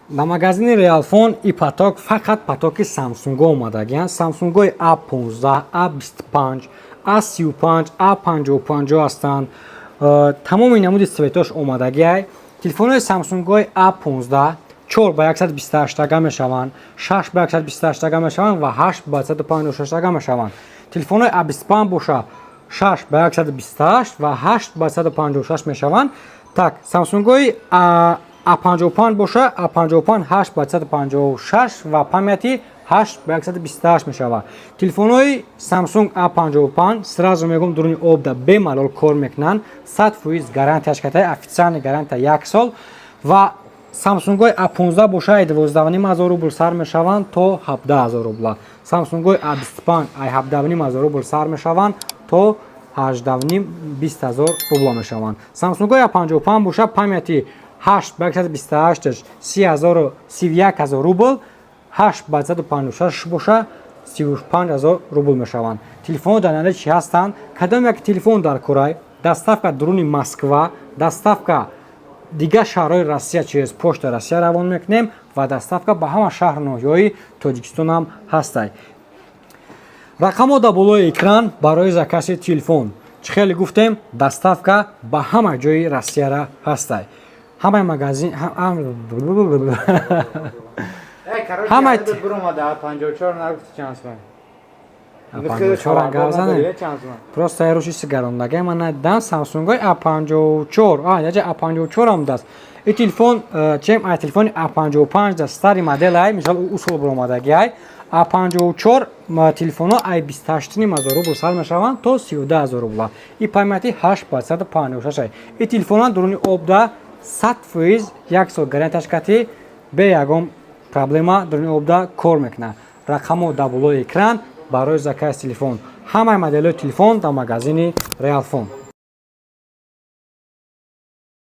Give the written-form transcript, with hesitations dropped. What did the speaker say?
Ба магазини Реалфон и поток, фақат потоки Самсунго омадагиянд. Самсунгои А15, А25, А35, А55 ҳастанд. Тамоми намуди цветош омадагиай. Телефонҳои Самсунгои А15 4 ба 128 мешаванд, 6 ба 128 мешаванд ва 8 ба 156 мешаванд. Телефонҳои А25 боша, 6 ба 128 ва 8 ба 156 мешаванд. Так, Самсунгои А55 боша, А55 8 ба 156 ва памяти 8 ба 128 мешавад. Телефонҳои Samsung A55, сразу мегӯм, дуруни обда бемалол кор мекунанд, 100% гарантияш катай, официальный гарантия як сол. Ва Samsung-ҳои A15 боша, ай 12 500 рубл сар мешаванд то 17 000 рубла. Samsung-ҳои A25 ай 17 500 рубл сар мешаванд, то 18,5, 20 000 рубла мешаванд. Samsung-ҳои A55 боша, памяти 8 ба 128 30 000, 31 000 рубл, 8 ба 156 боша, 35 000 рубл мешаванд. Телефонҳо дар наличии ҳастанд. Кадом як телефон дар корай, доставка дуруни Москва, доставка дигар шаҳрҳои Россия через Почта Россия равон мекунем ва доставка ба ҳама шаҳру ноҳияҳои Тоҷикистон ҳам ҳастай. Рақамҳо дар болои экран барои закази телефон. Чӣ хеле гуфтем, доставка ба ҳама ҷои Россияра ҳастай. Ҳамаи магазин Ҳама буромада 54 нагуфти, чанд сум? А54 гап занем. Просто ярӯш иси гарондагай ман надидам. Самсунгои А54, а яҷа А54 ам даст. И телефон чем ай телефони А55 даст, старый модель ай, мисол, усул буромадагиай. А54 телефонҳо ай 28 500 рубл сар мешаванд то 32 000 рубла. И памяти 8 ба 156 ай. И телефонҳо дуруни обда 100% як сол гарантияш кати, бе ягон проблема дуруни обда кор мекунад. Рақамҳо дар болои экран барои заказ телефон. Ҳамаи моделҳои телефон дар магазини Реалфон.